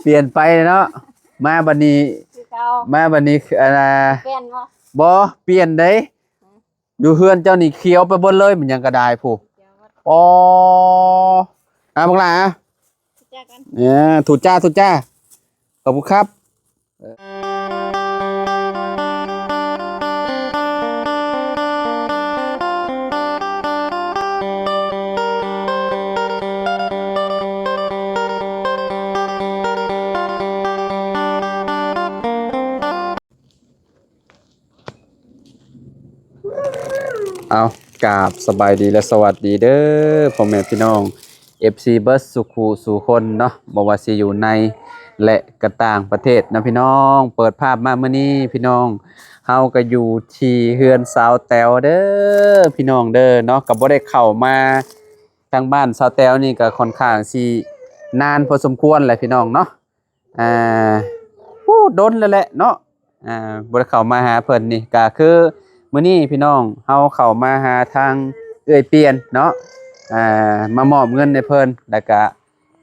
ປ່ຽນໄປເນາະ. ມາບັດນີ້ ຄືເກົ່າ ມາບັດນີ້ ອັນນ່າ ປ່ຽນບໍ່? ບໍ່ປ່ຽນເດ້. ຢູ່ເຮືອນເຈົ້ານີ້ຂຽວໄປເບິດເລີຍ ມັນຫຍັງກະດາຍພຸ້ນ. ອໍ ອ່າ ບັກຫຼ້າ ເອີ ທຸດຈ້າ ທຸດຈ້າ ຂອບຄຸນຄັບ. ເອົາ ກາບສະບາຍດີ ແລະ ສະຫວັດດີເດີ ພໍ່ແມ່ພີ່ນ້ອງ ເອັຟຊີ ເບິດສູ່ຄູ່ສູ່ຄົນເນາະ, ບໍ່ວ່າຊິຢູ່ໃນ ແລະ ກະຕ່າງປະເທດເນາະພີ່ນ້ອງ. ເປີດພາບມາມື້ນີ້ພີ່ນ້ອງ ເຮົາກະຢູ່ທີ່ເຮືອນສາວແຕວເດີພີ່ນ້ອງເດີເນາະ. ກະບໍ່ໄດ້ເຂົ້າມາທາງບ້ານສາວແຕວນີ້ ກະຄ່ອນຂ້າງຊິນານພໍສົມຄວນແຫຼະພີ່ນ້ອງເນາະ. ອ່າ ໂອ້ ດົນແລ້ວແຫຼະເນາະ ອ່າ ບໍ່ໄດ້ເຂົ້າມາຫາເພິ່ນນີ້. ກະຄືມື້ນີ້ພີ່ນ້ອງ ເຮົາເຂົ້າມາຫາທາງເອື້ອຍປ່ຽນເນາະ ອ່າ ມາມອບເງິນໃຫ້ເພິ່ນ ແລ້ວກະ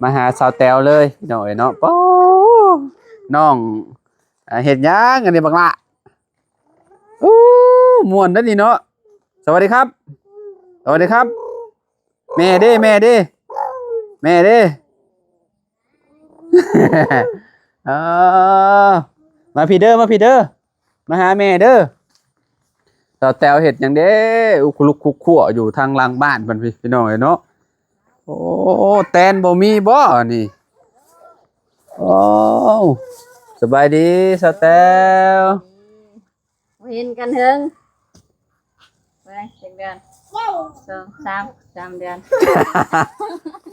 ມາຫາສາວແຕວເລີຍພີ່ນ້ອງເອີຍເນາະ. ໂອ້ ນ້ອງ ອ່າ ເຮັດຫຍັງອັນນີ້ບັກຫຼ້າ? ໂອ້ ມ່ວນເດ້ນີ້ເນາະ. ສະຫວັດດີຄັບ ສະຫວັດດີຄັບ. ແມ່ເດ້ ແມ່ເດ້ ແມ່ເດ້. ເອີ ມາພີ້ເດີ ມາພີ້ເດີ ມາຫາແມ່ເດີ. ສາວແຕວເຮັດຫຍັງເດ້ ອຸຄຸລຸກຄຸກຄົວຢູ່ທາງຫຼັງບ້ານເພິ່ນພີ້ ພີ່ນ້ອງເອີຍເນາະ. ໂອ້ ແຕນບໍ່ມີບໍ່ນີ້? ໂອ້ ສະບາຍດີສາວແຕວ. ບໍ່ເຫັນກັນເຖິງ ເທົ່າໃດ ຈັກເດືອນ? ສອງ ສາມ ສາມເດືອນ.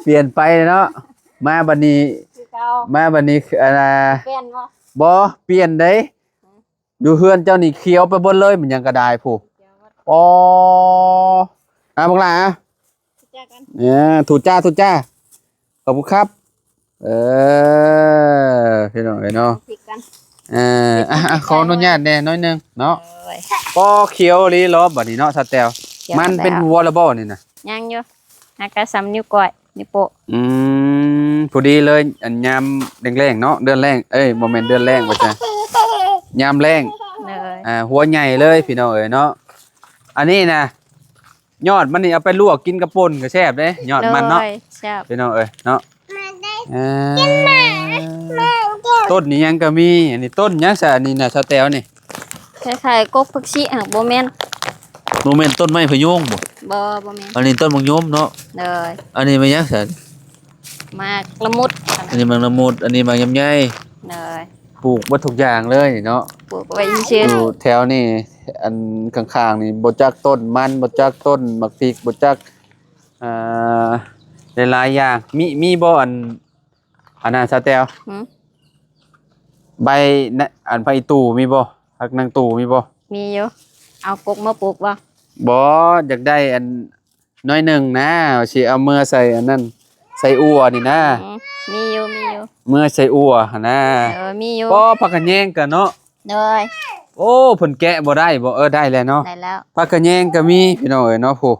ປ່ຽນໄປເນາະ ມາບັດນີ້ ຄືເກົ່າ ມາບັດນີ້ ອັນນ່າ ປ່ຽນບໍ່? ບໍ່ປ່ຽນເດ້. ຢູ່ເຮືອນເຈົ້ານີ້ຂຽວໄປເບິດເລີຍ ມັນຫຍັງກະດາຍພຸ້ນ. ອໍ ອ່າ ບັກຫຼ້າ ເອີ ທຸດຈ້າ ທຸດຈ້າ ຂອບຄຸນຄັບ. ເອີ ພີ່ນ້ອງເອີຍເນາະ ເອີ ອ່ະ ຂໍອະນຸຍາດແດ່ໜ້ອຍໜຶ່ງເນາະ. ໂອ້ຍ ພໍຂຽວອີ່ຫຼີເນາະບັດນີ້ເນາະສາວແຕວ. ມັນເປັນຫົວແລ້ວບໍ່ນີ້ນະ? ຍັງຢູ່ ຫາກະສ່ຳນິ້ວກ້ອຍ ນິ້ວໂປ້. ອືມ ພໍດີເລີຍ ອັນຍາມແລ້ງໆເນາະ ເດືອນແລ້ງ ເອີຍ ບໍ່ແມ່ນເດືອນແລ້ງວ່າຊັ້ນ ຍາມແລ້ງ. ອ່າ ຫົວໃຫຍ່ເລີຍພີ່ນ້ອງເອີຍເນາະ. ອັນນີ້ນະ ຍອດມັນນີ້ເອົາໄປລວກກິນກັບປົ່ນກະແຊບເດ້ ຍອດມັນເນາະ. ໂດຍ ແຊບ ພີ່ນ້ອງເອີຍເນາະ. ເອີ ຕົ້ນນີ້ຫຍັງກະມີ. ອັນນີ້ຕົ້ນຫຍັງຊະ ອັນນີ້ນະສາວແຕວນີ້? ຄ້າຍໆ ກົກຜັກຊີ ຫາກບໍ່ແມ່ນ. ບໍ່ແມ່ນຕົ້ນໄມ້ພະຍູງບໍ່? ບໍ່ ບໍ່ແມ່ນ. ອັນນີ້ຕົ້ນໝາກຍົມເນາະ. ໂດຍ ອັນນີ້ແມ່ນຫຍັງຊະ? ໝາກລະມຸດ. ອັນນີ້ໝາກລະມຸດ ອັນນີ້ໝາກລຳໄຍ. ໂດຍ ປູກເບິດທຸກຢ່າງເລີຍເນາະ ປູກໄວ້ຊື່ໆ. ຢູ່ແຖວນີ້ ອັນຂ້າງໆນີ້ ບໍ່ຈັກຕົ້ນມັນ ບໍ່ຈັກຕົ້ນໝາກພິກ ບໍ່ຈັກ ອ່າ ຫຼາຍໆຢ່າງ. ມີ ມີບໍ່ ອັນ ອັນນັ້ນສາວແຕວ? ຫືມ? ໃບ ອັນ ຜັກອີ່ຕູ່ມີບໍ່? ຜັກນາງຕູ່ມີບໍ່? ມີຢູ່. ເອົາກົກມາປູກບໍ່? ບໍ່ ຢາກໄດ້ອັນ ໜ້ອຍໜຶ່ງນະ ຊິເອົາເມືອໃສ່ອັນນັ້ນ ໃສ່ອົ່ວນີ້ນະ. ອືມ ມີຢູ່ ມີຢູ່ ເມືອໃສ່ອົ່ວຫັ້ນນະ. ເອີ ມີຢູ່. ບໍ່ ຜັກຂະແຍງກະເນາະ. ໂດຍ ໂອ້ ເພິ່ນແກະບໍ່ໄດ້ບໍ່? ເອີ ໄດ້ແລ້ວເນາະ ໄດ້ແລ້ວ. ຜັກຂະແຍງກະມີພີ່ນ້ອງເອີຍເນາະ ຜູ້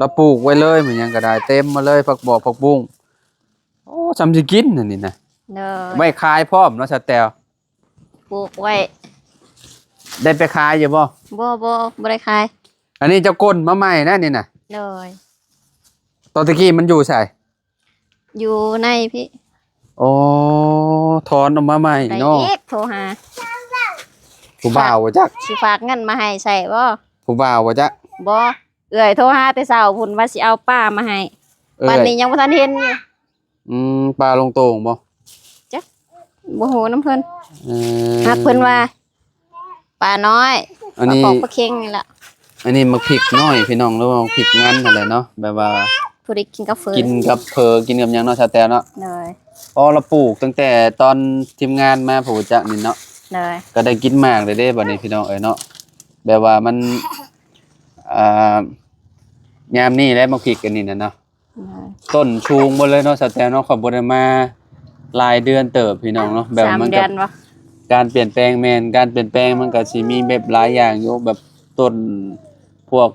ລາວປູກໄວ້ເລີຍ ມັນຫຍັງກະໄດ້ ເຕັມມາເລີຍ ຜັກບອກ ຜັກບຸ້ງ. ໂອ້ ສ່ຳຊິກິນອັນນີ້ນະ. ໂດຍ ໄວ້ຂາຍພ້ອມເນາະສາວແຕວ. ປູກໄວ້. ໄດ້ໄປຂາຍຢູ່ບໍ່? ບໍ່ ບໍ່ ບໍ່ໄດ້ຂາຍ. ອັນນີ້ເຈົ້າກົ້ນມາໃໝ່ນະນີ້ນະ. ໂດຍ ຕອນຕະກີ້ມັນຢູ່ໃສ? ຢູ່ໃນພີ້. ໂອ້ ຖອນອອກມາໃໝ່ເນາະ. ໄດ້ອີກ ໂທຫາ ຜູ້ບ່າວບໍ່ຈັກ ຊິຝາກເງິນມາໃຫ້ໃຊ້ບໍ່? ຜູ້ບ່າວບໍ່ຈັກ. ບໍ່ ເອື້ອຍໂທຫາແຕ່ເຊົ້າພຸ້ນວ່າຊິເອົາປາມາໃຫ້. ເອື້ອຍ ບັດນີ້ຍັງບໍ່ທັນເຫັນຢູ່. ອືມ ປາລົງໂຕ່ງບໍ່? ຈັກ ບໍ່ຮູ້ນຳເພິ່ນ. ເອີ ຫາກເພິ່ນວ່າປານ້ອຍ ອັນນີ້ ປາຂອງປາເຄັງນີ້ລະ. ອັນນີ້ໝາກພິກນ້ອຍພີ່ນ້ອງ ຫຼືວ່າໝາກພິກງັນຫັ້ນແຫຼະເນາະ ແບບວ່າພໍດີກິນກັບເຝີ ກິນກັບເຝີ ກິນກັບຫຍັງເນາະ ສາວແຕວເນາະ. ໂດຍ ເພາະລາວປູກຕັ້ງແຕ່ຕອນທີມງານມາ ຜູ້ຈັກນີ້ເນາະ. ໂດຍ ກະໄດ້ກິນໝາກເລີຍເດ້ ບັດນີ້ພີ່ນ້ອງເອີຍເນາະ ແບບວ່າມັນ ອ່າ ຍາມນີ້ແຫຼະໝາກພິກອັນນີ້ນະເນາະ. ໂດຍ ຕົ້ນສູງເບິດເລີຍເນາະ ສາວແຕວເນາະ. ຂ້ອຍບໍ່ໄດ້ມາຫຼາຍເດືອນເຕີບພີ່ນ້ອງເນາະ ແບບມັນກະ ສາມເດືອນບໍ່? ການປ່ຽນແປງ ແມ່ນ ການປ່ຽນແປງມັນກະຊິມີແບບຫຼາຍຢ່າງຢູ່ ແບບຕົ້ນພວກ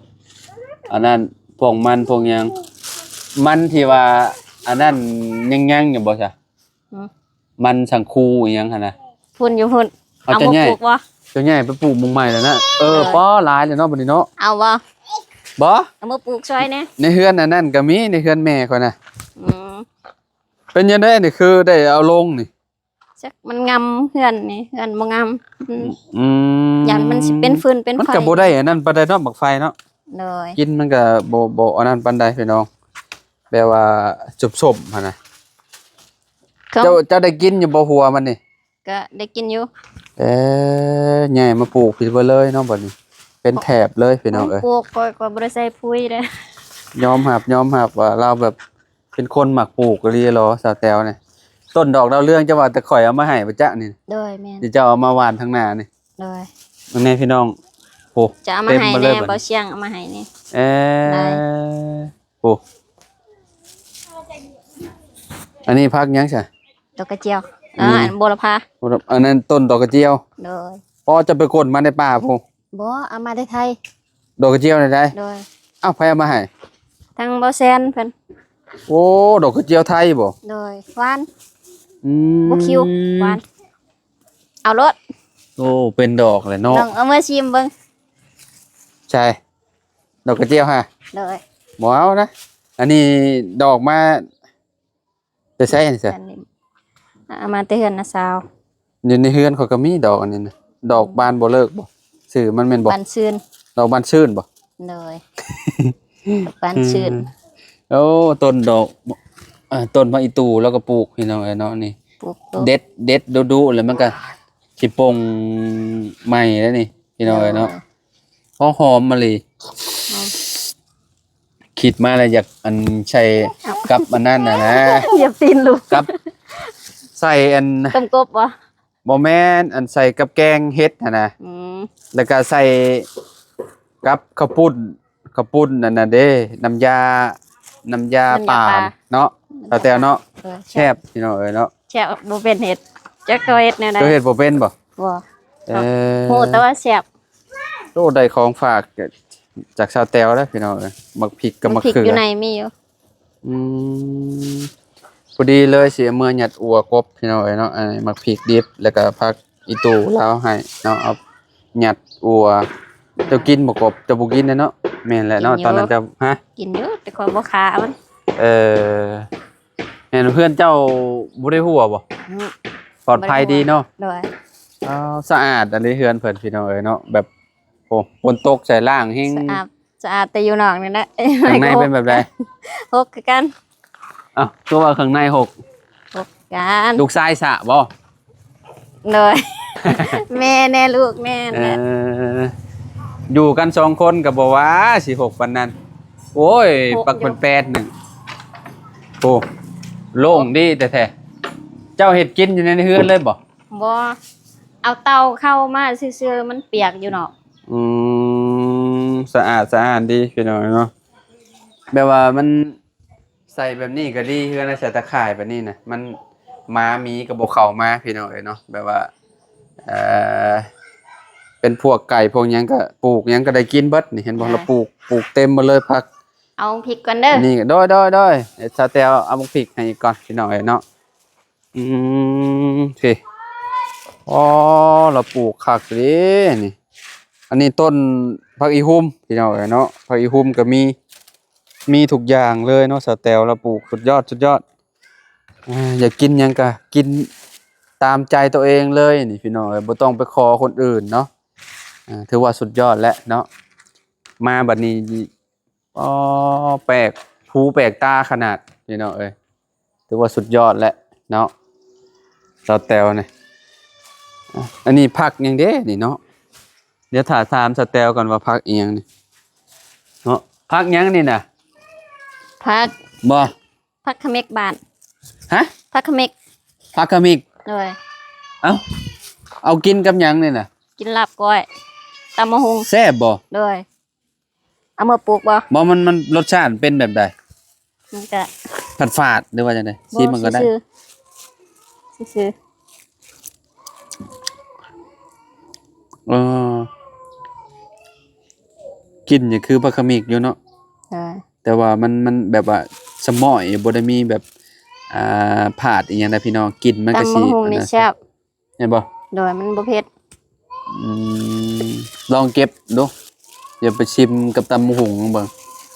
ອັນນັ້ນ ພວກມັນພວກຫຍັງ ມັນທີ່ວ່າອັນນັ້ນຍັງໆຢູ່ບໍ່ຊະ? ຫືມ? ມັນສັງຄູອີ່ຫຍັງຫັ້ນນະ. ພຸ້ນຢູ່ພຸ້ນ. ເອົາ ເອົາ ເຈົ້າໃຫຍ່ ມາປູກບໍ່? ເຈົ້າໃຫຍ່ໄປປູກໝ່ອງໃໝ່ແລ້ວນະ. ເອີ ເອີ ປ້າ ຫຼາຍແລ້ວເນາະບັດນີ້ເນາະ. ເອົາບໍ່? ບໍ່? ເອົາມາປູກຊ່ອຍແດ່. ໃນເຮືອນອັນນັ້ນກໍມີ ໃນເຮືອນແມ່ຂ້ອຍນະ. ອືມ. ເປັນຈັ່ງໃດນີ້ ຄືໄດ້ເອົາລົງນີ້? ຈັກມັນງຳເຮືອນນີ້ ເຮືອນບໍ່ງາມ. ອືມ ອືມ ຢ້ານມັນຊິເປັນຟືນເປັນໄຟ. ມັນກໍບໍ່ໄດ້ອັນນັ້ນປານໃດເນາະ ໝາກໄຟເນາະ. ໂດຍ. ກິນມັນກໍບໍ່ ບໍ່ອັນນັ້ນປານໃດພີ່ນ້ອງ ແບບວ່າສົມໆຫັ້ນນະ. ເຈົ້າ ເຈົ້າໄດ້ກິນຢູ່ບໍ່ຫົວມັນນີ້? ກໍໄດ້ກິນຢູ່. ເອີ ໃຫຍ່ມາປູກພີ້ເບິດເລີຍເນາະບັດນີ້ ເປັນແຖບເລີຍພີ່ນ້ອງເອີຍ. ປູກຂ້ອຍກໍບໍ່ໄດ້ໃສ່ປຸ໋ຍເດ້. ຍອມຮັບ ຍອມຮັບວ່າລາວແບບ ເປັນຄົນມັກປູກອີ່ຫຼີເນາະ ສາວແຕວນີ້. ຕົ້ນດອກດາວເຮືອງ ເຈົ້າວ່າແຕ່ຂ້ອຍເອົາມາໃຫ້ບໍ່ຈັກນີ້. ໂດຍ ແມ່ນ. ທີ່ເຈົ້າເອົາມາຫວ່ານທາງໜ້ານີ້. ໂດຍ. ເບິ່ງແດ່ພີ່ນ້ອງ. ໂອ້ ຈະເອົາມາໃຫ້ແດ່ ເຕັມມາເລີຍບັດນີ້ ບ່າວຊຽງເອົາມາໃຫ້ນີ້. ເອີ ໂອ້ ອັນນີ້ຜັກຫຍັງຊະ? ດອກກະຈຽວ. ອືມ ອັນບົວລະພາ. ອັນນັ້ນຕົ້ນດອກກະຈຽວ. ໂດຍ. ອໍ ເຈົ້າໄປກົນມາໃນປ່າພຸ້ນ? ບໍ່ ເອົາມາແຕ່ໄທ. ດອກກະຈຽວນີ້ໃດ? ໂດຍ. ອ້າວ ໃຜເອົາມາໃຫ້? ທາງບໍ່ແຊນເພິ່ນ. ໂອ້ ດອກກະຈຽວໄທບໍ່? ໂດຍ. ຫວານ. ອືມ ບໍ່ຄິວ ຫວານ. ເອົາໂລດ. ໂອ້ ເປັນດອກແຫຼະເນາະ. ລອງເອົາມາຊີມເບິ່ງ. ໃສ ດອກກະຈຽວຫະ? ໂດຍ. ບໍ່ເອົານະ ອັນນີ້ດອກມາ ແຕ່ໃສອັນນີ້ຊະ? ເອົາມາແຕ່ເຮືອນນ້າສາວ. ຢູ່ໃນເຮືອນຂ້ອຍກໍມີດອກອັນນີ້ນະ ດອກບານບໍ່ເລີກບໍ່? ຊື່ມັນແມ່ນບໍ່? ບານຊື່ນ. ດອກບານຊື່ນບໍ່? ໂດຍ. ບານຊື່ນ. ອືມ ໂອ້ ຕົ້ນດອກ ເອີ ຕົ້ນຜັກອີ່ຕູ່ລາວກໍປູກ ພີ່ນ້ອງເອີຍເນາະ. ນີ້ ປູກ ເດັດ ເດັດດຸໆ ແລ້ວມັນກໍຊິປົ່ງໃໝ່ແລ້ວນີ້ ພີ່ນ້ອງເອີຍເນາະ. ໂດຍ. ຫອມ ຫອມມະລີ. ຫອມ. ຄິດມາແລ້ວຢາກອັນໃສ່ ເອົ້າ ກັບອັນນັ້ນນະນະ ຢາກຕີນລູກ ກັບໃສ່ອັນ ຕົ້ມກົບບໍ່? ບໍ່ແມ່ນ ອັນໃສ່ກັບແກງເຫັດຫັ້ນນະ. ອືມ ແລ້ວກໍໃສ່ກັບເຂົ້າປຸ້ນ ເຂົ້າປຸ້ນອັນນັ້ນເດ້ ນ້ຳຢາ ນ້ຳຢາ ນ້ຳຢາປາ ປາເນາະ ສາວແຕວເນາະ. ເອີ ແຊບ ແຊບ ພີ່ນ້ອງເອີຍເນາະ. ແຊບ ບໍ່ເປັນເຮັດ ຈັກເຂົາເຮັດແນວໃດ ເຈົ້າເຮັດບໍ່ເປັນບໍ່? ບໍ່. ເອີ ຮູ້ແຕ່ວ່າແຊບ. ໂອ້ ໄດ້ຂອງຝາກຈາກສາວແຕວແລ້ວພີ່ນ້ອງເອີຍ ໝາກພິກກັບໝາກເຂືອ. ຢູ່ໃນມີຢູ່. ອືມ ພໍດີເລີຍ ຊິເອົາເມືອຍັດອົວກົບ ພີ່ນ້ອງເອີຍເນາະ. ອັນນີ້ໝາກພິກດິບ ແລ້ວກໍຜັກອີ່ຕູ່ລາວໃຫ້ເນາະ ເອົາຍັດອົວ. ເຈົ້າກິນບໍ່ກົບ? ເຈົ້າບໍ່ກິນແລ້ວເນາະ. ແມ່ນແຫຼະເນາະ ກິນຢູ່ ຕອນນັ້ນເຈົ້າ ຮະ? ກິນຢູ່ ແຕ່ຂ້ອຍບໍ່ຂ້າມັນ. ເອີ ແມ່ນ ເຮືອນເຈົ້າບໍ່ໄດ້ຮົ່ວບໍ່? ອືມ ປອດໄພດີເນາະ. ໂດຍ. ອ້າວ ສະອາດອັນນີ້ເຮືອນເພິ່ນ ພີ່ນ້ອງເອີຍເນາະ ແບບ ໂອ້ ຝົນຕົກໃສ່ລ້າງແຮງ ສະອາດ ສະອາດແຕ່ຢູ່ນອກນີ້ແຫຼະ. ຂ້າງໃນເປັນແບບໃດ? ຫົກຄືກັນ. ອ້າວ ຄືວ່າຂ້າງໃນຫົກ? ຫົກຄືກັນ. ລູກຊາຍສະບໍ່? ໂດຍ ແມ່ແດ່ລູກແມ່ແຫຼະ. ເອີ ຢູ່ກັນສອງຄົນກໍບໍ່ວ່າຊິຫົກປານນັ້ນ. ໂອ້ຍ ຫົກຢູ່ ປັກເພິ່ນແປດໜຶ່ງ. ໂອ້ ໂລ່ງດີແທ້ໆ. ເຈົ້າເຮັດກິນຢູ່ໃນເຮືອນເລີຍບໍ່? ບໍ່ ເອົາເຕົາເຂົ້າມາຊື່ໆ ມັນປຽກຢູ່ເນາະ. ອືມ ສະອາດສະອ້ານດີພີ່ນ້ອງເນາະ. ແບບວ່າມັນ ໃສ່ແບບນີ້ກໍດີ ເຮືອນໃສ່ຕາຂ່າຍແບບນີ້ນະ ມັນ ໝາໝີກໍບໍ່ເຂົ້າມາ ພີ່ນ້ອງເອີຍເນາະ. ແບບວ່າ ເອີ ເປັນພວກໄກ່ພວກຫຍັງກໍ ປູກຫຍັງກໍໄດ້ກິນເບິດນີ້ ເຫັນບໍ່? ອ່າ ລະປູກ ປູກເຕັມໝົດເລີຍຜັກ. ເອົາພິກກ່ອນເດີ. ນີ້ ໂດຍ ໂດຍ ໂດຍ ສາວແຕວເອົາບັກພິກໃຫ້ອີກກ່ອນ ພີ່ນ້ອງເອີຍເນາະ. ອືມ ໂອເຄ. ອໍ ລາວປູກຄັກເດ້ນີ້. ອັນນີ້ຕົ້ນຜັກອີ່ຫຸ່ມ ພີ່ນ້ອງເອີຍເນາະ. ຜັກອີ່ຫຸ່ມກໍມີ ມີທຸກຢ່າງເລີຍເນາະ ສາວແຕວລາວປູກ. ສຸດຍອດ ສຸດຍອດ. ອາ ຢາກກິນຫຍັງກໍກິນຕາມໃຈຕົວເອງເລີຍນີ້ ພີ່ນ້ອງເອີຍ. ບໍ່ຕ້ອງໄປຂໍຄົນອື່ນເນາະ. ອາ ຖືວ່າສຸດຍອດແຫຼະເນາະ. ມາບັດນີ້ ອໍ ແປກຫູແປກຕາຂະໜາດ ພີ່ນ້ອງເອີຍ. ຖືວ່າສຸດຍອດແຫຼະເນາະ ສາວແຕວນີ້. ອາ ອັນນີ້ຜັກຫຍັງເດ້ນີ້ເນາະ? ດຽວຖ້າຖາມສາວແຕວກ່ອນວ່າຜັກອີ່ຫຍັງນີ້ເນາະ. ຜັກຫຍັງນີ້ນະ? ຜັກ ບໍ່ ຜັກຂະເໝັກບ້ານ. ຮະ? ຜັກຂະເໝັກ. ຜັກຂະເໝັກ. ໂດຍ. ເອົ້າ ເອົາກິນກັບຫຍັງນີ້ນະ? ກິນລາບກ້ອຍ ຕຳບັກຫຸ່ງ. ແຊບບໍ່? ໂດຍ. ເອົາມາປູກບໍ່? ບໍ່ ມັນ ມັນລົດຊາດເປັນແບບໃດ? ມັນກະຝາດໆ ຫຼືວ່າຈັ່ງໃດ? ຊີມເບິ່ງກໍໄດ້. ຊື່ໆ ຊື່ໆ. ເອີ ກິ່ນນີ້ຄືຜັກຂະເໝັກຢູ່ເນາະ. ເອີ ແຕ່ວ່າມັນ ມັນແບບວ່າສະໝ້ອຍ ບໍ່ໄດ້ມີແບບ ອ່າ ພາດອີ່ຫຍັງນະພີ່ນ້ອງ ກິນມັນກໍຊິ ຕຳບັກຫຸ່ງນີ້ ອັນນັ້ນ ແຊບ ແມ່ນບໍ່? ໂດຍ ມັນບໍ່ເຜັດ. ອືມ ລອງເກັບດູ ຢ່າໄປຊິມກັບຕຳບັກຫຸ່ງເບິ່ງ.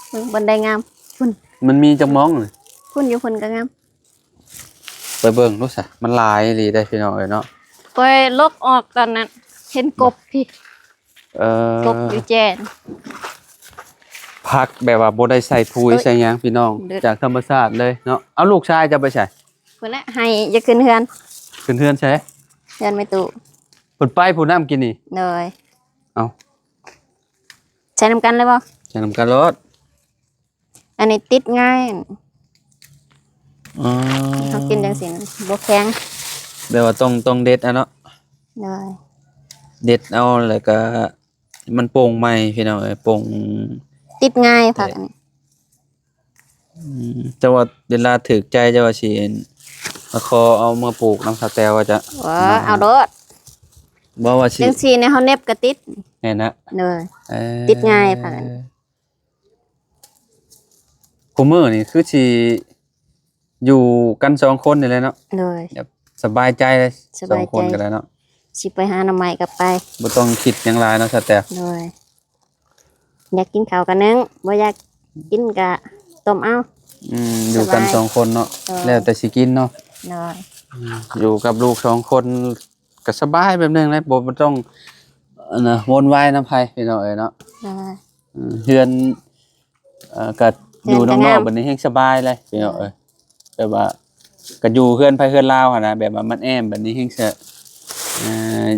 ເບິ່ງບ່ອນໃດງາມ ພຸ້ນ ມັນມີຈັກໝ່ອງ? ພຸ້ນ ຢູ່ພຸ້ນກໍງາມ. ໄປເບິ່ງດູຊະ ມັນຫຼາຍອີ່ຫຼີເດ້ພີ່ນ້ອງເອີຍເນາະ. ຂ້ອຍລົກອອກຕອນນັ້ນ ເຫັນກົບພີ້. ເອີ ກົບຢູ່ແຈນ ຜັກແບບວ່າບໍ່ໄດ້ໃສ່ປຸຍ ເອີຍ ໃສ່ຫຍັງພີ່ນ້ອງ ເດີດ ຈາກທຳມະຊາດເລີຍເນາະ. ເອົາ ລູກຊາຍເຈົ້າໄປໃສ? ພຸ້ນແຫຼະ ໃຫ້ ຢາກຂຶ້ນເຮືອນ. ຂຶ້ນເຮືອນໃສ? ເຮືອນແມ່ຕູ້. ເພິ່ນໄປພຸ້ນນຳກິນນີ້. ໂດຍ. ເອົາ ໃສ່ນຳກັນເລີຍບໍ່? ໃສ່ນຳກັນໂລດ. ອັນນີ້ຕິດງ່າຍ. ອໍ ເຮົາກິນຈັ່ງຊີ້ນະ ບໍ່ແຂງ. ແບບວ່າຕ້ອງ ຕ້ອງເດັດເອົາເນາະ. ໂດຍ. ເດັດເອົາ ແລ້ວກໍມັນປົ່ງໃໝ່ພີ່ນ້ອງເອີຍ ປົ່ງ ຕິດງ່າຍ ແຕ່ ຜັກອັນນີ້. ອືມ ແຕ່ວ່າເວລາຖືກໃຈເຈົ້າວ່າຊິມາຂໍເອົາມາປູກນຳສາວແຕວວ່າຈະ ໂອ້ຍ ມາ ເອົາໂລດ. ບໍ່ວ່າຊິ ຈັ່ງຊີ້ນີ້ເຮົາເໜັບກໍຕິດ. ແມ່ນນະ. ໂດຍ. ເອີ ຕິດງ່າຍ ຜັກອັນນີ້. ຄູ່ມື້ນີ້ຄືຊິຢູ່ກັນສອງຄົນນີ້ແຫຼະເນາະ. ໂດຍ. ແບບສະບາຍໃຈເລີຍ ສະບາຍໃຈ ສອງຄົນກໍໄດ້ເນາະ. ຊິໄປຫາໜໍ່ໄມ້ກໍໄປ ບໍ່ຕ້ອງຄິດຫຍັງຫຼາຍເນາະສາວແຕວ. ໂດຍ. ຢາກກິນເຂົ້າກໍໜຶ້ງ ບໍ່ຢາກກິນກໍຕົ້ມເອົາ. ອືມ ຢູ່ກັນສອງຄົນເນາະ. ໂດຍ. ແລ້ວແຕ່ຊິກິນເນາະ. ໂດຍ. ອືມ ຢູ່ກັບລູກສອງຄົນ ກໍສະບາຍແບບໜຶ່ງແຫຼະ ບໍ່ ບໍ່ຕ້ອງ ອັນນະ ວົນວາຍນຳໃຜພີ່ນ້ອງເອີຍເນາະ. ອ່າ ເອີ ເຮືອນ ເອີ ກໍຢູ່ນອກໆ ເຮືອນກໍງາມ ບັດນີ້ແຮງສະບາຍເລີຍພີ່ນ້ອງເອີຍ. ແບບວ່າກໍຢູ່ເຮືອນໃຜເຮືອນລາວຫັ້ນນະ ແບບວ່າມັນແອ້ມ ບັດນີ້ແຮງສະ ເອີ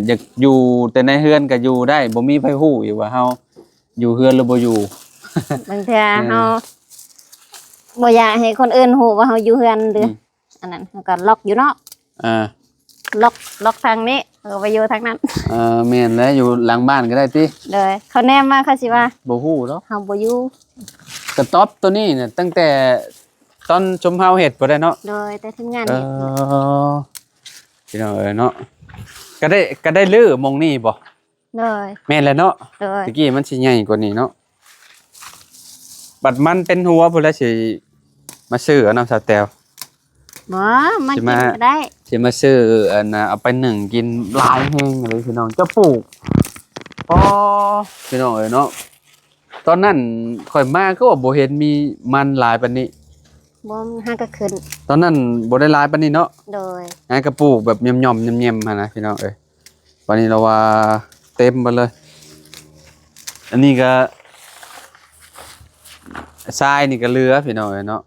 ຢາກຢູ່ແຕ່ໃນເຮືອນກໍຢູ່ໄດ້ ບໍ່ມີໃຜຮູ້ອີກວ່າເຮົາຢູ່ເຮືອນຫຼືບໍ່ຢູ່. ບາງເທື່ອ ເອີ ເຮົາບໍ່ຢາກໃຫ້ຄົນອື່ນຮູ້ວ່າເຮົາຢູ່ເຮືອນເດີ. ອືມ ອັນນັ້ນເຮົາກໍລັອກຢູ່ເນາະ. ອ່າ ລັອກ ລັອກທາງນີ້ ເຮົາກໍໄປຢູ່ທາງນັ້ນ. ເອີ ແມ່ນແຫຼະ ຢູ່ຫຼັງບ້ານກໍໄດ້ຕິ. ໂດຍ. ເຂົາແນມມາເຂົາຊິວ່າ ບໍ່ຮູ້ດອກ ເຮົາບໍ່ຢູ່. ກະຕອບໂຕນີ້ນະ ຕັ້ງແຕ່ຕອນຊຸມເຮົາເຮັດພຸ້ນແຫຼະເນາະ. ໂດຍ. ແຕ່ທີມງານເຮັດ. ເອີ ພີ່ນ້ອງເອີຍເນາະ ກໍໄດ້ ກໍໄດ້ຮື້ໝ່ອງນີ້ບໍ່? ໂດຍ. ແມ່ນແຫຼະເນາະ. ໂດຍ. ຕະກີ້ມັນຊິໃຫຍ່ກວ່ານີ້ເນາະ ບັດມັນເປັນຫົວພຸ້ນແຫຼະ ຊິມາຊື້ເອົານຳສາວແຕວ. ບໍ່ ມາ ຊິມາ ກິນກໍໄດ້ ຊິມາຊື້ອັນນ່າ ເອົາໄປໜຶ້ງກິນ ຫຼາຍແຮງເລີຍພີ່ນ້ອງ. ເຈົ້າປູກ ອໍ ພີ່ນ້ອງເອີຍເນາະ ຕອນນັ້ນຂ້ອຍມາຄືວ່າບໍ່ເຫັນມີມັນຫຼາຍປານນີ້. ບໍ່ ຫາກໍຂຶ້ນ ຕອນນັ້ນບໍ່ໄດ້ຫຼາຍປານນີ້ເນາະ. ໂດຍ. ຫາກໍປູກແບບຫຍ່ອມໆແຫຍ່ມໆຫັ້ນນະ ພີ່ນ້ອງເອີຍ. ບາດນີ້ລາວວ່າເຕັມເບິດເລີຍ. ອັນນີ້ກໍ ຊາຍນີ້ກໍເຫຼືອພີ່ນ້ອງເອີຍເນາະ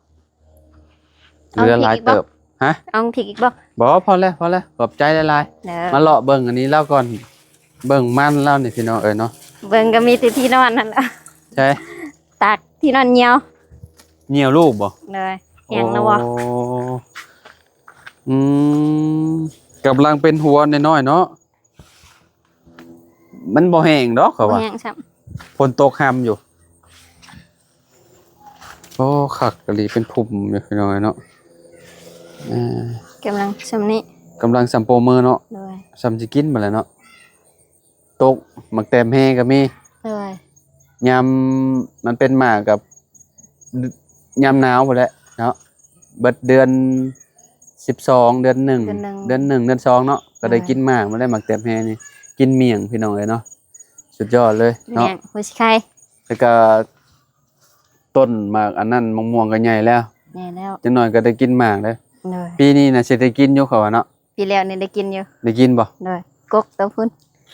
ເຫຼືອຫຼາຍເຕີບ. ຮະ? ເອົາພິກອີກບໍ່? ບໍ່ ພໍແລ້ວ ພໍແລ້ວ ຂອບໃຈຫຼາຍໆ. ເດີ ມາເລາະເບິ່ງອັນນີ້ລາວກ່ອນ ເບິ່ງມັນລາວນີ້ພີ່ນ້ອງເອີຍເນາະ. ເບິ່ງກໍມີແຕ່ທີ່ນອນຫັ້ນລະ. ໃຊ່ ຕາກທີ່ນອນຫ່ຽວ ຫ່ຽວລູກບໍ່? ເດີ ແຫ້ງແລ້ວບໍ່? ໂອ້ ອືມ ກຳລັງເປັນຫົວນ້ອຍໆເນາະ. ມັນບໍ່ແຫ້ງດອກ ເຂົາວ່າ ບໍ່ແຫ້ງຊ້ຳ ຝົນຕົກຮຳຢູ່. ໂອ້ ຄັກອີ່ຫຼີ ເປັນພຸ່ມຢູ່ພີ່ນ້ອງເອີຍເນາະ. ເອີ ກຳລັງຊ່ຳນີ້ ກຳລັງຊ່ຳໂປເມີເນາະ. ໂດຍ. ຊ່ຳຊິກິນບັດແລ້ວເນາະ ຕົກໝາກແຕມແຮ່ກໍມີ. ໂດຍ. ຍາມມັນເປັນໝາກກັບ ຍາມໜາວພຸ້ນແຫຼະເນາະ ເບິດເດືອນສິບສອງ ເດືອນໜຶ່ງ ເດືອນໜຶ່ງ ເດືອນໜຶ່ງ ເດືອນສອງເນາະ ກໍໄດ້ ໂດຍ ກິນໝາກ ມາໄດ້ໝາກແຕມແຮ່ນີ້ ກິນໝ້ຽງພີ່ນ້ອງເອີຍເນາະ ສຸດຍອດເລີຍເນາະ ໝ້ຽງຫົວຊິໄຄ ແລ້ວກໍຕົ້ນໝາກອັນນັ້ນ ໝາກມ່ວງກໍໃຫຍ່ແລ້ວ ໃຫຍ່ແລ້ວ ຈັກໜ້ອຍກໍໄດ້ກິນໝາກເດ້. ໂດຍ. ປີນີ້ນະຊິໄດ້ກິນຢູ່ ເຂົາວ່າເນາະ. ປີແລ້ວນີ້ໄດ້ກິນຢູ່. ໄດ້ກິນບໍ່? ໂດຍ. ກົກຕົວພຸ້ນ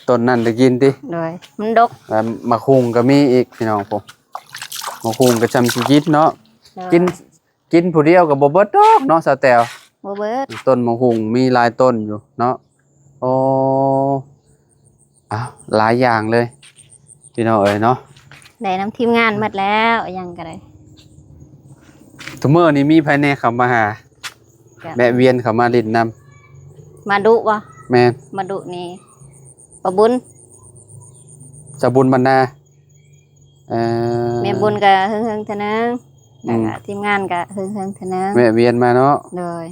ຕົ້ນນັ້ນໄດ້ກິນຕິ? ໂດຍ. ມັນດົກ. ແລ້ວໝາກຫຸ່ງກໍມີອີກພີ່ນ້ອງ ໂອ້ ໝາກຫຸ່ງກໍຊ່ຳຊິກິນເນາະ. ໂດຍ. ກິນ ກິນຜູ້ດຽວກໍບໍ່ເບິດດອກເນາະ ສາວແຕວ. ບໍ່ເບິດ. ຕົ້ນໝາກຫຸ່ງມີຫຼາຍຕົ້ນຢູ່ເນາະ. ໂອ້ ອ້າວ ຫຼາຍຢ່າງເລີຍພີ່ນ້ອງເອີຍເນາະ. ໄດ້ນຳທີມງານໝົດແລ້ວ ຫຍັງກໍໄດ້. ທຸກມື້ນີ້ມີໃຜແດ່ເຂົ້າມາຫາ? ກໍແວະວຽນເຂົ້າມາຫຼິ້ນນຳ. ມາດຸບໍ່? ແມ່ນ. ມາດຸນີ້ ປ້າບຸນ ສາວບຸນບັນນາ. ເອີ ແມ່ບຸນກໍເຮິງໆເທື່ອໜຶ່ງ ອືມ ແລ້ວກໍທີມງານກໍເຮິງໆເທື່ອໜຶ່ງ ແວະວຽນມາເນາະ. ໂດຍ.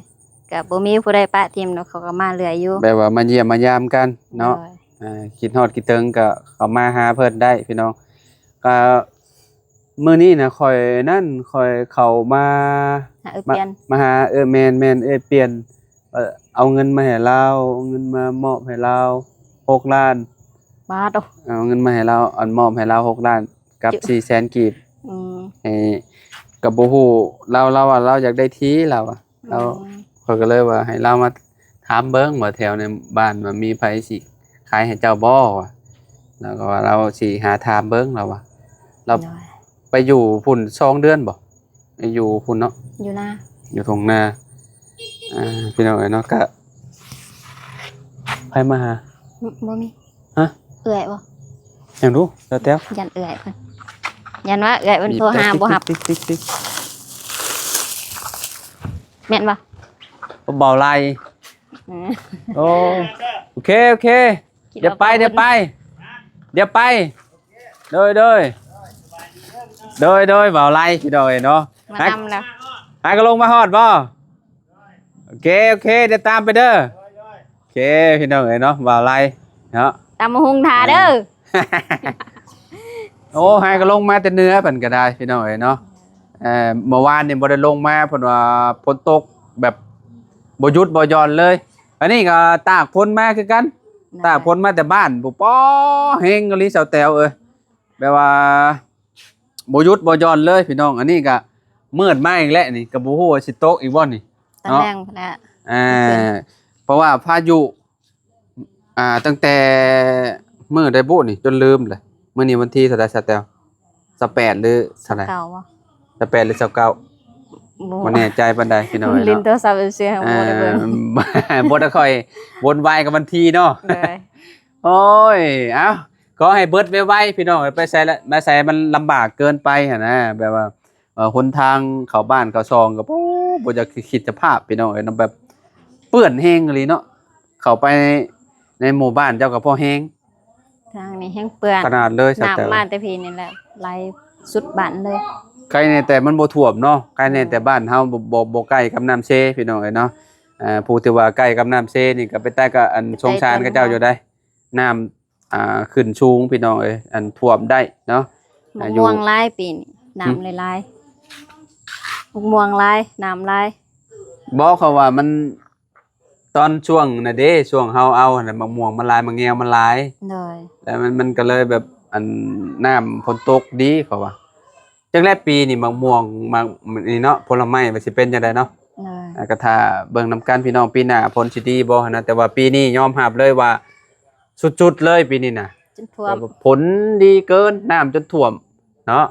ກໍບໍ່ມີຜູ້ໃດປະຖິ້ມດອກ ເຂົາກໍມາເລື້ອຍຢູ່ ແບບວ່າມາຢ້ຽມມາຢາມກັນເນາະ. ໂດຍ. ເອີ ຄິດຮອດຄິດເຖິງກໍເຂົ້າມາຫາເພິ່ນໄດ້ພີ່ນ້ອງ. ກໍ ມື້ນີ້ນະ ຂ້ອຍນັ້ນ ຂ້ອຍເຂົ້າມາ ຫາເອື້ອຍປ່ຽນ ມາ ມາຫາ ເອີ ແມ່ນໆ ເອື້ອຍປ່ຽນ ເອີ ເອົາເງິນມາໃຫ້ລາວ ເອົາເງິນມາມອບໃຫ້ລາວຫົກລ້ານ. ບາດໂອ ເອົາເງິນມາໃຫ້ລາວ ອັນ ມອບໃຫ້ລາວຫົກລ້ານກັບສີ່ແສນກີບ. ອືມ ໃຫ້ ກໍບໍ່ຮູ້ ລາວ ລາວວ່າລາວຢາກໄດ້ທີ່ ລາວວ່າ ແລ້ວ ອືມ ຂ້ອຍກໍເລີຍວ່າໃຫ້ລາວມາຖາມເບິ່ງວ່າແຖວໃນບ້ານວ່າມີໃຜຊິຂາຍໃຫ້ເຈົ້າບໍ່ວ່າ ລາວກໍວ່າລາວຊິຫາຖາມເບິ່ງ ລາວວ່າ ລາວ ໂດຍ ໄປຢູ່ພຸ້ນສອງເດືອນບໍ່? ໄປຢູ່ພຸ້ນເນາະ ຢູ່ນາ ຢູ່ທົ່ງນາ. ອ່າ ພີ່ນ້ອງເອີຍເນາະ ກະ ໃຜມາຫາ? ບໍ່ມີ. ຮະ? ເອື້ອຍບໍ່? ຫຍັງດູ ສາວແຕວ? ຢ້ານເອື້ອຍເພິ່ນ ຢ້ານວ່າເອື້ອຍເພິ່ນໂທຫາບໍ່ຮັບ. ແມ່ນບໍ່? ບໍ່ເບົາໄລ່. ເອີ ໂອ້ ໂອເຄ ໂອເຄ ດຽວໄປ ດຽວໄປ ດຽວໄປ. ໂດຍ ໂດຍ ໂດຍ ໂດຍ ເບົາໄລ່ ພີ່ນ້ອງເອີຍເນາະ. ມານຳແລ້ວ ຫາກະລົງມາຮອດບໍ່? ໂອເຄ ໂອເຄ ດຽວຕາມໄປເດີ. ໂອເຄ ພີ່ນ້ອງເອີຍເນາະ ບ່າວໄລເນາະ ຕຳບັກຫຸ່ງຖ້າເດີ. ໂອ້ ຫາກະລົງມາແຕ່ເໜືອເພິ່ນກະໄດ້ ພີ່ນ້ອງເອີຍເນາະ. ເອີ ເມື່ອວານນີ້ບໍ່ໄດ້ລົງມາ ເພິ່ນວ່າຝົນຕົກແບບບໍ່ຢຸດບໍ່ຢ່ອນເລີຍ. ອັນນີ້ກະຕາກຝົນມາຄືກັນ ຕາກຝົນມາແຕ່ບ້ານພຸ້ນ. ປໍ ແຮງອີ່ຫຼີສາວແຕວເອີຍ ແບບວ່າ ບໍ່ຢຸດບໍ່ຢ່ອນເລີຍພີ່ນ້ອງ. ອັນນີ້ກະມືດມາອີກແລ້ວນີ້ ກະບໍ່ຮູ້ວ່າຊິຕົກອີກບໍ່ນີ້ ຕອນແລງພຸ້ນແຫຼະ. ເອີ ເພາະວ່າພາຍຸ ອ່າ ຕັ້ງແຕ່ມື້ໃດບຸນີ້ ຈົນລືມແຫຼະ. ມື້ນີ້ວັນທີເທົ່າໃດສາວແຕວ? ຊາວແປດ ຫຼື ເທົ່າໃດ? ຊາວເກົ້າບໍ່? ຊາວແປດ ຫຼື ຊາວເກົ້າ ບໍ່ແນ່ໃຈປານໃດພີ່ນ້ອງເອີຍເນາະ. ຫຼິ້ນໂທລະສັບຊື່ໆ ບໍ່ໄດ້ເບິ່ງ ບໍ່ໄດ້ຄ່ອຍວົນວາຍກັບວັນທີເນາະ. ໂດຍ ໂອ້ຍ ເອົ້າ ຂໍໃຫ້ເບິດໄວໆ ພີ່ນ້ອງເອີຍ. ໄປໃສລະ ມາໃສມັນລຳບາກເກີນໄປຫັ້ນນະ ແບບວ່າ ເອີ ຫົນທາງເຂົ້າບ້ານເຂົ້າຊ່ອງກໍ ໂອ້ ບໍ່ຢາກຄິດສະພາບ ພີ່ນ້ອງເອີຍເນາະ. ແບບເປື້ອນແຮງອີ່ຫຼີເນາະ ເຂົ້າໄປໃນໝູ່ບ້ານເຈົ້າກໍພໍແຮງ. ທາງນີ້ແຮງເປື້ອນ ຂະໜາດເລີຍ ນ້ຳມາແຕ່ພີ້ນີ້ແຫຼະ ໄຫຼສຸດບ້ານເລີຍ. ໃຄແນ່ແຕ່ມັນບໍ່ຖ້ວມເນາະ ໃຄແນ່ແຕ່ ອືມ ບ້ານເຮົາບໍ່ ບໍ່ ບໍ່ໃກ້ກັບນ້ຳເຊ ພີ່ນ້ອງເອີຍເນາະ. ເອີ ຜູ້ທີ່ວ່າໃກ້ກັບນ້ຳເຊນີ້ກໍເປັນຕາ ກໍອັນ ເປັນຕາ ສົງສານເຂົາເຈົ້າຢູ່ໃດ໋ ນ້ຳ ອ່າ ຂຶ້ນສູງ ພີ່ນ້ອງເອີຍ ອັນ ຖ້ວມໄດ້ເນາະ. ໝາກ ອ່າ ຢູ່ ມ່ວງຫຼາຍປີນີ້ ນ້ຳ ຫືມ ຫຼາຍໆ ໝາກມ່ວງຫຼາຍ ນ້ຳຫຼາຍ. ບໍ່ ເຂົາວ່າມັນ ຕອນຊ່ວງນະເດ້ ຊ່ວງເຮົາເອົາຫັ້ນນະ ໝາກມ່ວງມັນຫຼາຍ ໝາກແງວມັນຫຼາຍ. ໂດຍ ແລ້ວມັນ ມັນກໍເລີຍແບບ ອັນ ນ້ຳຝົນຕົກດີ ເຂົາວ່າ. ຈັກແລະປີນີ້ໝາກມ່ວງ ໝາກນີ້ເນາະ ຜົນລະໄມ້ວ່າຊິເປັນຈັ່ງໃດເນາະ. ໂດຍ ແລ້ວກໍຖ້າເບິ່ງນຳກັນ ພີ່ນ້ອງ ປີໜ້າຝົນຊິດີບໍ່ຫັ້ນນະ. ແຕ່ວ່າປີນີ້ຍອມຮັບເລີຍວ່າສຸດໆເລີຍປີນີ້ນະ ຈົນຖ້ວມ ແບບວ່າຝົນດີເກີນ ນ້ຳຈົນຖ້ວມເນາະ.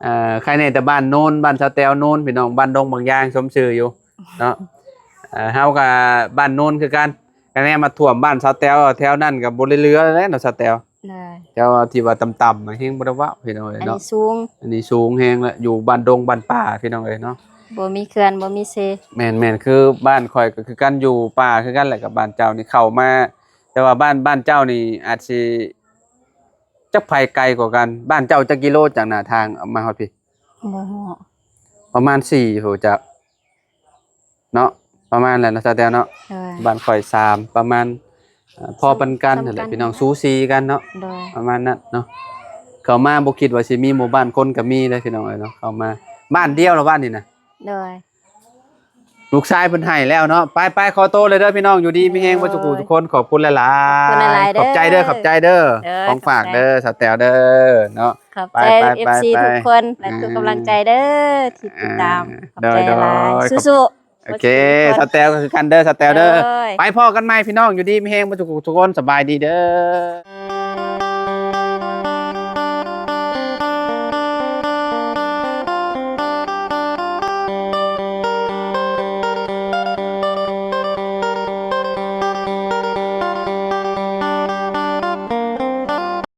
ເອີ ໃຄແນ່ແຕ່ບ້ານໂນນ ບ້ານສາວແຕວໂນນ ພີ່ນ້ອງ ບ້ານດົງບາງຢາງ ສົມຊື່ຢູ່ເນາະ. ເອີ ເຮົາກໍບ້ານໂນນຄືກັນ ກະແນມມາຖ້ວມບ້ານສາວແຕວ ແຖວນັ້ນກໍບໍ່ໄດ້ເຫຼືອແລ້ວເນາະສາວແຕວ. ໂດຍ ແຖວທີ່ວ່າຕ່ຳໆ ແຮງບໍ່ໄດ້ເວົ້າ ພີ່ນ້ອງເອີຍເນາະ. ອັນນີ້ສູງ ອັນນີ້ສູງແຮງລະ ຢູ່ບ້ານດົງບ້ານປ່າ ພີ່ນ້ອງເອີຍເນາະ ບໍ່ມີເຂື່ອນ ບໍ່ມີເຊ. ແມ່ນໆ ຄືບ້ານຂ້ອຍກໍຄືກັນ ຢູ່ປ່າຄືກັນແຫຼະ ກັບບ້ານເຈົ້ານີ້ເຂົ້າມາ. ແຕ່ວ່າບ້ານ ບ້ານເຈົ້ານີ້ອາດຊິ ຈັກໃຜໄກກວ່າກັນ? ບ້ານເຈົ້າຈັກກິໂລຈາກໜ້າທາງມາຮອດພີ້? ບໍ່ຮູ້ ປະມານສີ່ພຸ້ນຈັກເນາະ ປະມານນັ້ນແຫຼະເນາະ ສາວແຕວເນາະ. ໂດຍ ບ້ານຂ້ອຍສາມ ປະມານ ເອີ ພໍປານກັນຫັ້ນແຫຼະ ພີ່ນ້ອງ ສູສີກັນເນາະ. ໂດຍ ປະມານນັ້ນເນາະ. ເຂົ້າມາບໍ່ຄິດວ່າຊິມີໝູ່ບ້ານຄົນກໍມີເດ້ ພີ່ນ້ອງເອີຍເນາະ. ເຂົ້າມາບ້ານດຽວລະ ບ້ານນີ້ນະ. ໂດຍ ລູກຊາຍເພິ່ນໃຫ້ແລ້ວເນາະ. ໄປໆ ຂໍໂຕເລີຍເດີພີ່ນ້ອງ ຢູ່ດີມີແຮງເບິດທຸກຜູ້ທຸກຄົນ. ໂດຍ ຂອບຄຸນຫຼາຍໆ ຂອບຄຸນຫຼາຍໆເດີ ຂອບໃຈເດີ ຂອບໃຈເດີ ເດີ ຂອງຝາກເດີ ຂອບໃຈ ສາວແຕວເດີເນາະ. ຂອບໃຈ ເອັຟຊີ ທຸກຄົນ ແລະ ທຸກກຳລັງໃຈເດີທີ່ຕິດຕາມ. ຂອບໃຈຫຼາຍໆ ສູ້ໆ. ໂອເຄ ສາວແຕວກໍຄືກັນເດີ ສາວແຕວເດີ. ໂດຍ ໄປພໍ້ກັນໃໝ່ພີ່ນ້ອງ ຢູ່ດີມີແຮງເບິດທຸກຜູ້ທຸກຄົນ ສະບາຍດີເດີ.